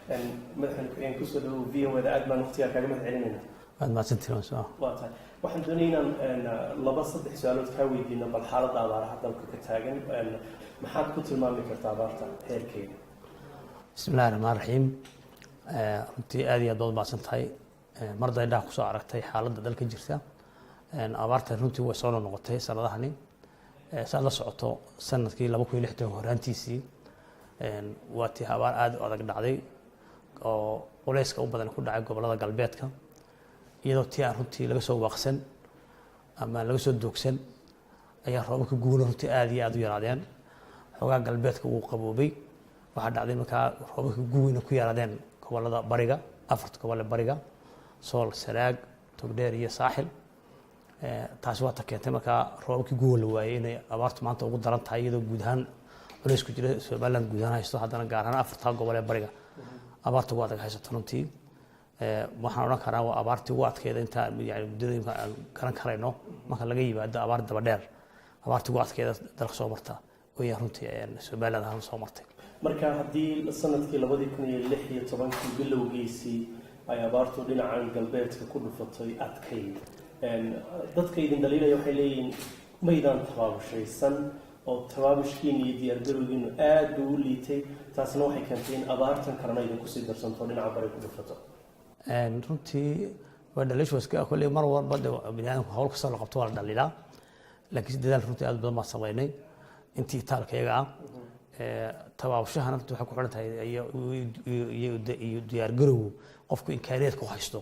Madaxweyne ku-xigeen, kusoo dhawow VOA-da. Aad baan waqtigaa kaaga mahad celinayna. Waad mahadsantihiin. Waa tahay, waxaan doonaya inaan laba saddex su-aalood kaa weydiino bal xaaladda abaaraha dalka ka taagan. Maxaad ku tilmaami kartaa abaarta heerkeeda? Bismi illahi raxmaan raxiim. Runtii aad iyo aad baad mahadsan tahay. Marda indhaha kusoo aragtay xaaladda dalka jirta. Abaarta runtii way soo noqotay sanadahani. Saad la socoto, sanadkii 2016 horaantiisii waa tii abaar aada u adag dhacday oo culeyska u badan ku dhacay gobollada galbeedka, iyadoo tii aan runtii laga soo waaqsan ama laga soo doogsan ayaa roobabka guuna runtii aada iyo aada u yaraadeen. Xoogaa galbeedka wuu qaboobay. Waxaa dhacday markaa roobabka guwina ku yaraadeen gobollada bariga, afarta gobol ee bariga: Sool, Sanaag, Togdheer iyo Saaxil. Taasi waa ta keentay markaa roobabkii guwa la waayey inay abaartu maanta ugu daran tahay, iyadoo guud ahaan culays ku jira Somaliland guud ahaan haysto, haddana gaar ahaan afartaa gobol ee bariga abaarta ugu adag haysato. Runtii waxaan odhan karaa waa abaartii ugu adkeeda inta yani muddada imka aan garan karayno. Marka laga yimaado abaar daba dheer, abaartii ugu adkeeda dalka soo marta weeyaan runtii, Somaliland ahaan soo martay. Marka haddii sanadkii 2016-kii bilowgiisii ay abaartu dhinacan galbeedka ku dhufatay adkayd, dadka idin dhaliilaya waxay leeyihiin maydaan tabaabushaysan oo tabaabushkiina iyo diyaargarowgiinu aad buu u liitay, taasna waxay keentay in abaartan kalena idinku sii darsanto, dhinaca bari ku dhufato. Runtii waa dhaliishu iska kolley, mar walba de bini aadamku hawl kastoo la qabto waa la dhaliilaa, laakiin dadaal runtii aad badan baan samaynay intii itaalka iyaga ah. Tabaabushahana runtii waxay ku xidhan tahay iyo diyaargarowgu qofku imkaaniyaadka u haysto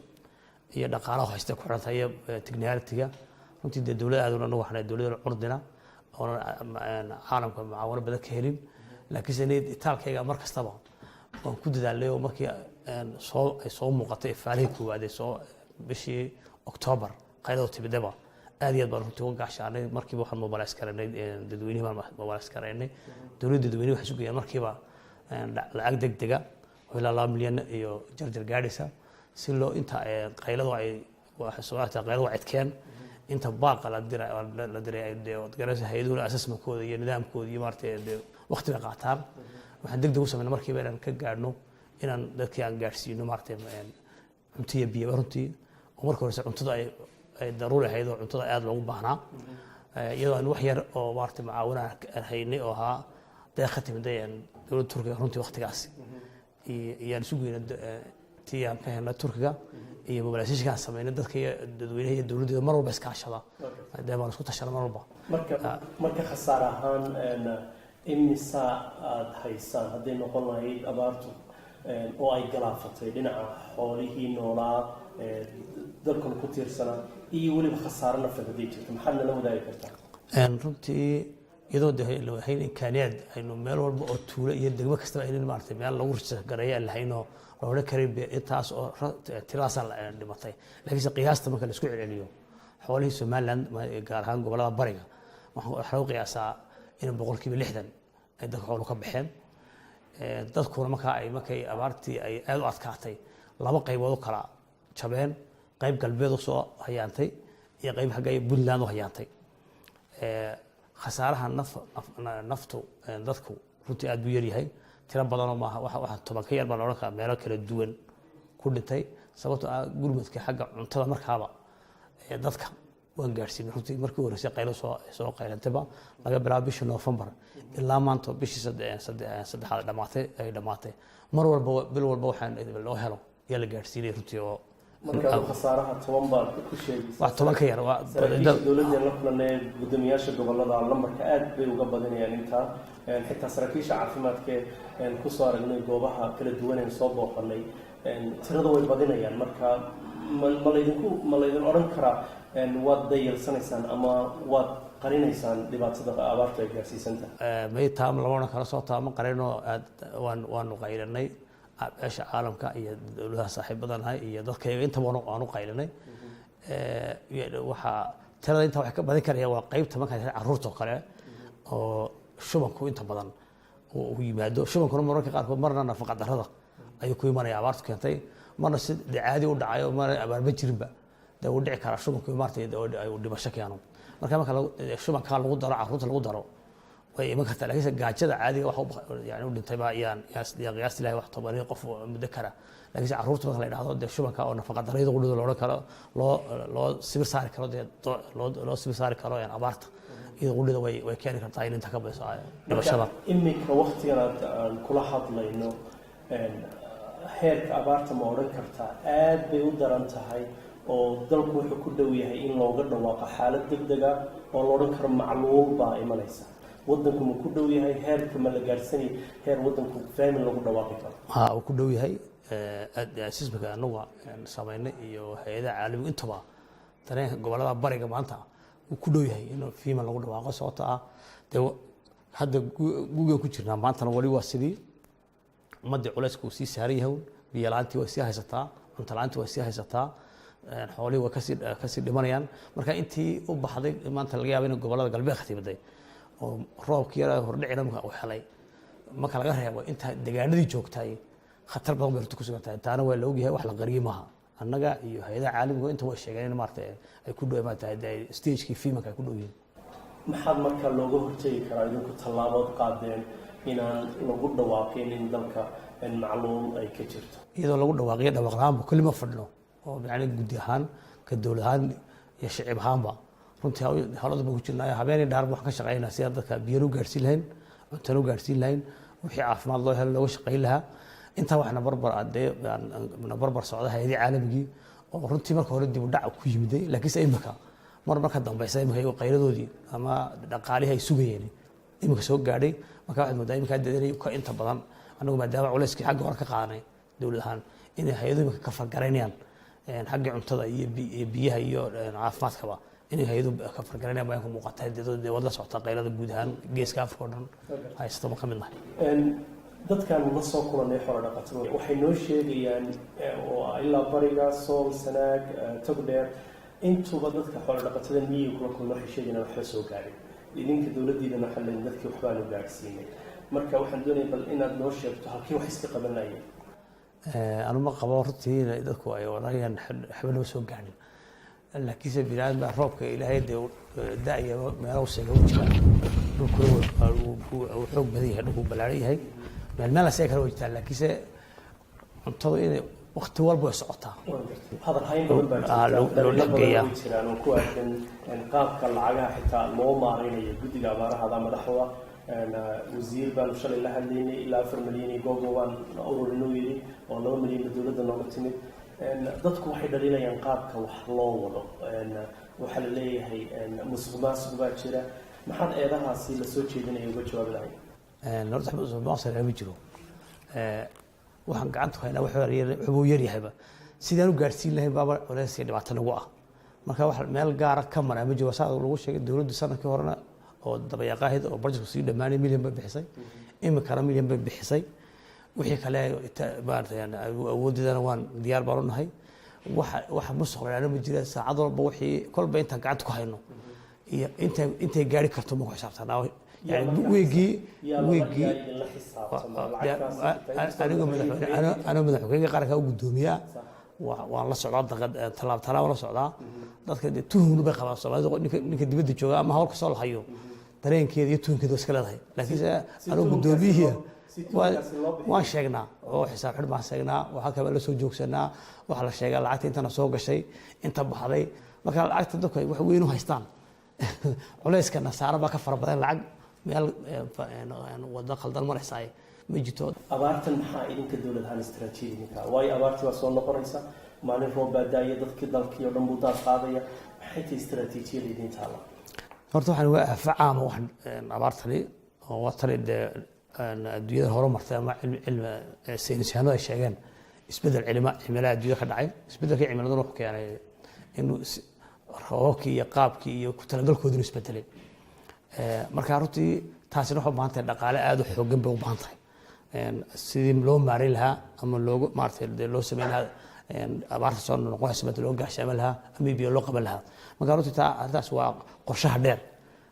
iyo dhaqaalaha haysta ku xidhan tahay iyo technicality-ga. Runtii dee dowlad aad anagu waxaan dowladda curdina oonan caalamka mucaawano badan ka helin, laakiinse itaalkayga mar kastaba waan ku dadaalay oo markii soo ay soo muuqatay faalihii koowaad ee soo bishii Octoobar qayladu timidaba, aad iyo aad baan runtii uga gaashaanay. Markiiba waxaan mobilize garaynay dadweynihii, baan mobilize garaynay dowladda. Dadweynihi waxay sugayaan markiiba lacag deg dega oo ilaa 2 milyan iyo jarjar gaadhaysa si loo inta qayladu ay soo qayladu waa cidkeen inta baaqa la diray la diray ay dee garanaysa hay-aduhu assessmentkooda iyo nidaamkooda iyo maaragtay dee waqti bay qaataan. Waxaan deg deg u sameynay markiiba inaan ka gaadhno, inaan dadkii aan gaadhsiino maaragtay cunto iyo biyaba runtii, oo marka horese cuntada ay daruuri ahayd oo cuntada aad loogu baahnaa, iyadoo aan wax yar oo maaragtay mucaawina aan haynay oo ahaa deeq ka timiday dowladda Turkiga runtii waqtigaasi, iyaan isu geynay tii aan ka helnay Turkiga iyo mobilizationka aan sameynay. Dadka iyo dadweynaha iyo dowladdeeda mar walba iskaashada dee baan isku tashana mar walba. Marka khasaar ahaan imisa aada haysaan hadday noqon lahayd abaartu oo ay galaafatay dhinaca xoolihii noolaa dalkan ku tiirsanaa iyo weliba khasaaro nafeed hadday jirto, maxaad nala wadaagi kartaa? Runtii iyadoo de lahayn imkaaniyaad aynu meel walba oo tuulo iyo degmo kastaba aynan maaragtay meel lagu gareeyo aan lahayn oo la odhan karin intaas oo tiradaasaa dhimatay, laakiinse qiyaasta marka la isku celceliyo xoolihii Somaliland, gaar ahaan gobollada bariga, waxaa lagu qiyaasaa in 60% ay dadka xoolu ka baxeen. Dadkuna markaa ay markay abaartii ay aada u adkaatay laba qaybood u kala jabeen: qayb galbeed u soo hayaantay iyo qayb xagga Puntland u hayaantay. Khasaaraha naftu dadku runtii aad buu yaryahay, tiro badanoo maaha. Waxa 10 ka yar baa la odhan karaa meelo kala duwan ku dhintay, sababtoo ah gurmadka xagga cuntada markaaba dadka waan gaadhsiinay. Runtii markii u horreysay qaylo soo qaylantayba, laga bilaabo bishii Noofembar ilaa maanta bishii saddexaad dhamaatay ay dhamaatay, mar walba bil walba waxaan loo helo ayaa la gaadhsiinay runtii oo Marka khasaaraha 10 baad ku sheegaysaa? Wax 10 ka yar waa. Saraakiisha dowladda la kulanay, guddoomiyaasha gobolada, lambarka aad bay uga badanayaan intaa. Xitaa saraakiisha caafimaadka kusoo aragnay goobaha kala duwan een soo booqanay tirada way badinayaan. Marka ma laydin odhan karaa waad dayalsanaysaan ama waad qarinaysaan dhibaatada abaartu ay gaarsiisantahay? May, taam lama odhan karo, sababtaa ma qarino. Aad waanu qaylinay beesha caalamka iyo dowladaha saaxiibadanahay iyo dadkayga intaba waanu qaylinay. Waxaa tirada intaa waxay ka badin karaya waa qaybta markaa carruurta oo kale oo shubanku inta badan uu yimaado. Shubankuna mararka qaarkood marna nafaqa darrada ayuu ku imanaya abaartu keentay, marna si caadi u dhacayo, marna abaarba jirinba dee uu dhici karaa shubanku maaragtay uu dhimasho keeno. Marka shubankaa lagu daro carruurta lagu daro. Way iman kartaa, laakiinse gaajada caadiga wax yani u dhintay baa yaan qiyaasti lahay wax 10 qof oo muddo kara. Laakiinse carruurta marka la yidhahdo dee shubanka oo nafaqa darrada qudhooda la odhan karo, loo sibir saari karo, dee loo sibir saari karo abaarta iyada qudhooda, way keeni kartaa in inta ka bayso dhimashada. Iminka waktigan aad aan kula hadlayno, heerka abaarta ma odhan kartaa aad bay u daran tahay oo dalku wuxuu ku dhow yahay in looga dhawaaqo xaalad degdega oo la odhan karo macluul baa imanaysa? Wadanku ma ku dhow yahay heerka, ma la gaarsanay heer wadanku famine lagu dhawaaqi karo? Ha, uu ku dhow yahay. Sismika anagu samaynay iyo hay-adaha caalamigu intaba, dareenka gobollada bariga maanta uu ku dhow yahay in famine lagu dhawaaqo, sababto ah dee hadda gugan ku jirnaa maantana wali waa sidii. Ummaddii culayska uu sii saaran yahay, biyo la-aantii way sii haysataa, cunto la-aantii way sii haysataa, xoolihii way kasii dhimanayaan. Marka intii u baxday maanta laga yaaba in gobollada galbeedka timiday oo roobkii yara hordhicina marka uu helay, marka laga reebo inta deegaanadii joogtay, khatar badan bay runta ku sugan tahay. Taana waa la ogyahay, wax la qariyey maaha. Annaga iyo hay-adaha caalamiga inta way sheegeen in maarata ay ku dhow maarata stagekii famine-ka ay ku dhow yihiin. Maxaad marka looga hortegi karaa, idinku tallaabood qaadeen inaan lagu dhawaaqin in dalka macluul ay ka jirto? Iyadoo lagu dhawaaqiyo dhawaaq la-aanba kulli ma fadhino oo yani guddi ahaan, ka dowlad ahaan iyo shicib ahaanba runtii hawlada baan ku jirnaa. Habeenii dhaarba waxaan ka shaqeynaa sidaan dadka biyana u gaadhsiin lahayn, cuntana u gaadhsiin lahayn, wixii caafimaad loo helo looga shaqeyn lahaa. Intaa waxna barbar dee na barbar socda hay-adii caalamigii oo runtii marka hore dib u dhac ku yimiday, laakiinse imika mar marka dambeysa imika iyagu qayladoodii ama dhaqaalihii ay sugayeen imika soo gaadhay. Marka waxaad moodaa imika hadda inay ka inta badan anagu maadaama culayskii xagga hore ka qaadanay dowlad ahaan, inay hay-aduhu imika ka fargaraynayaan xaggii cuntada iyo biyaha iyo caafimaadkaba, inay hay-aduhu ka fargaraynayaan baa ku muuqata. Dee waad la socotaa qaylada guud ahaan Geeska Afrika oo dhan haysato ma ka mid nahay. Dadkaanu la soo kulanay xoolo dhaqatada waxay noo sheegayaan oo ilaa bariga Sool, Sanaag, Togdheer, intuba dadka xoolo dhaqatada miyiga kula kulma waxay sheegayaan waxba soo gaadhin. Idinka dowladdiidana waxaa leeyihin dadkii waxbaanu gaadhsiinay. Marka waxaan doonaya bal inaad noo sheegto halkii wax iska qaban laayeen. Anu ma qabo runtii in dadku ay odhanayaan waxba nama soo gaadhin, laakiinse biniaadam baa roobka Ilaahay dee da-ya meelo seega u jiraan. Dhulkuna uu xoog badan yahay, dhulku ballaaran yahay, meel meel la seegi kara way jirtaa, laakiinse cuntadu inay waqti walba way socotaa. Hadal hayn badan baa jirta, loo dhaliilo badan dhaqgeeyaa. way jiraan oo ku aadan qaabka lacagaha xitaa loo maareynayo. Guddiga abaarahada madaxda wasiir baanu shalay la hadlaynay. Ilaa 4 milyan iyo googo baan ururinuu yidhi, oo 2 milyanba dowladda nooga timid. Dadku waxay dhaliilayaan qaabka wax loo wado. Waxaa la leeyahay musuq maasuq baa jira. Maxaad eedahaasi lasoo jeedinaya uga jawaabi lahayd? Horta musuq maasuq ma jiro. Waxaan gacanta ku haynaa wuxuu yar yahayba sidaan u gaadhsiin lahayn baaba culays iyo dhibaato nagu ah. Marka wax meel gaara ka maraa ma jiro. Saa lagu sheegay, dowladdu sanadkii horena oo dabayaaqahayd oo budgetku sii dhammaanay milyan bay bixisay, iminkana milyan bay bixisay. Wixii kale maarata awooddeedana waan diyaar baan u nahay. Waxa musuq la ma jira. Saacad walba wixii kolba intaan gacanta ku hayno iyo intay gaari karto ma ku xisaabtanaa, yani weegii weegii. Yaa idinla xisaabtama lacagtaas? Anigu madaxweyne, anigu madaxweynaha qaranka u guddoomiyaa, waan la socdaa tallaab tallaab la socdaa. Dadka dee tuhun bay qabaan Soomaalida. Ninka dibadda jooga ama hawl kastoo la hayo, dareenkeeda iyo tuhunkeeda waa iska leedahay, laakiinse anigu guddoomiyihii si tuhunkaasi loo bixiyo. Waan sheegnaa oo xisaab xidh baan sheegnaa. Waxaa kale la soo joogsanaa, waxaa la sheegaa lacagta intana soo gashay, inta baxday. Marka lacagta dadku ay wax weyn u haystaan, culayska nasaaro baa ka fara badan. Lacag meel wado khaldan maraysaay ma jirto. Abaartan maxaa idinka dowlad ahaan istaraatiiji idinka? Waayo abaartii waa soo noqonaysa, maalin roob baa daaya, dadkii dalkii oo dhan buu daad qaadaya. Maxay tahay istaraatiijiyada idin taala? Horta waxaan waa aafo caama wax abaartani oo waa tani dee adduunyada horumartay ama cilmi saynis yahanadu ay sheegeen isbeddel cimilada adduunyada ka dhacay. Isbeddelkii cimiladuna wuxuu keenay inuu roobabkii iyo qaabkii iyo ku talagalkoodinu isbedelay. Marka runtii taasina waxay u baahan tahay dhaqaale aada u xooggan bay u baahan tahay, sidii loo maareyn lahaa ama loogu maaragtay dee loo sameyn lahaa abaarta soo noqonaysa mata loo gaashaaman lahaa ama biyo loo qaban lahaa. Marka runtii taa arrintaas waa qorshaha dheer,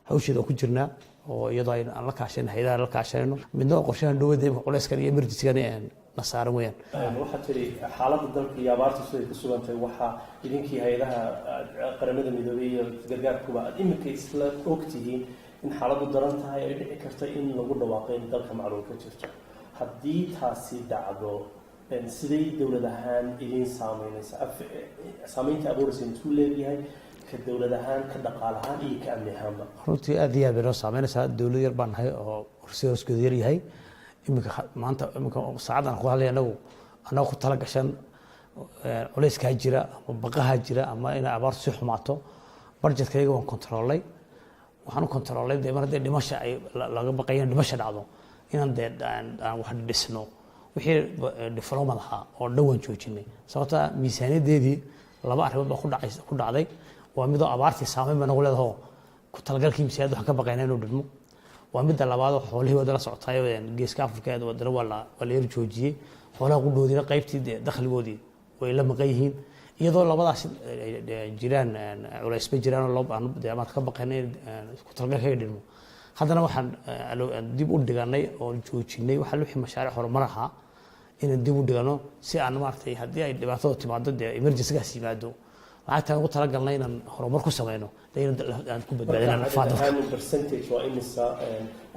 hawsheeda oo ku jirnaa oo iyadoo aan la kaashanayno hayadaha la kaashanayno. Midna waa qorshahan dhowada imika culeyskan iyo emergency-gan na saaran weeyaan. Waxaad tiri xaaladda dalka iyo abaarta siday ku sugan tahay, waxaa idinkii hay-adaha Qaramada Midoobey iyo gargaarkuba aad iminka isla og tihiin. In xaaladdu daran tahay, ay dhici karto in lagu dhawaaqo in dalka macluul ka jirto. Haddii taasi dhacdo, siday dowlad ahaan idiin saameynaysa? Saameynta abuuraysa intuu leeyahay, ka dowlad ahaan, ka dhaqaal ahaan iyo ka amni ahaanba? Runtii aad iyo aad bay noo saameynaysaa. Dowlad yar baan nahay oo resource-keedu yar yahay. Iminka maanta, iminka saacaddan ku hadlay, anagu ku tala gashan culeyskaa jira ama baqahaa jira ama inay abaartu sii xumaato, budgetkayga waan control-ay. Waxaan u control-ay dee mar haddii dhimasha ay laga baqayo in dhimasha dhacdo, inaan dee aan wax dhisno. Wixii development ahaa oo dhan waan joojinay, sababta miisaaniyaddeedii laba arrimood baa ku dhacay ku dhacday. Waa midoo abaartii saameyn ba nagu leedaho, ku talagalkii miisaaniyadda waxaan ka baqaynaa inuu dhidhmo. Waa midda labaad, xoolihii wadala socotaay Geeska Afrika wadana waa la yar joojiyey. Xoolaha qudhoodiina qaybtii dee dakhligoodii way la maqan yihiin. Iyadoo labadaas jiraan, culaysba jiraan oo loo dee maad ka baqayna in ku talagalkaga dhidhmo, haddana waxaan dib u dhiganay oo joojinay waxa wixii mashaariic horumar ahaa inaan dib u dhigano, si aan maaragtay haddii ay dhibaatada timaado, dee emergency-gaas yimaado, lacagtaan ugu talagalnay inaan horumar ku sameyno dee inaan ku badbaadina nafaha dadka. Ahaan percentage waa imisa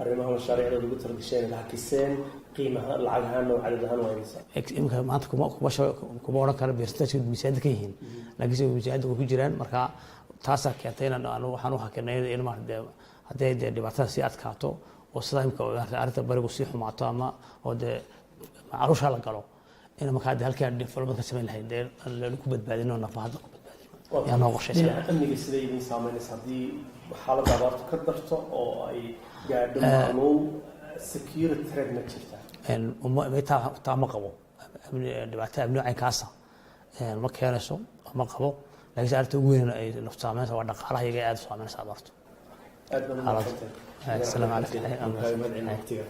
arrimaha mashaariicda ugu talagasheen inaad hakiseen, qiimaha lacag ahaan oo cadad ahaan waa imisa? Imika maanta kuma odhan karo percentage miisaaniyadda ka yihiin, laakiinse miisaaniyadda way ku jiraan. Marka taasaa keentay inaan waxaan u hakinay in maarata dee haddii ay dee dhibaatada sii adkaato oo sidaa imika maarata arrinta barigu sii xumaato ama oo dee macluusha la galo, in markaa dee halkii aan development ka samayn lahayn dee aan ku badbaadino, nafaha hadda ku badbaadino yaa noo qorshaysan. Dhinaca amniga siday idiin saameynaysa haddii xaaladda abaartu ka darto oo ay gaadho macluul? Security threat ma jirta? Taa ma qabo. Dhibaato amni caynkaasa ma keenayso, ma qabo, laakiinse arrinta ugu weyn ay naftu saameynaysa waa dhaqaalaha iyaga aad u saameynaysa abaartu. Aad baad u mahadsantahay. Asalaamu calaykum. Mahadcelin waqtiga.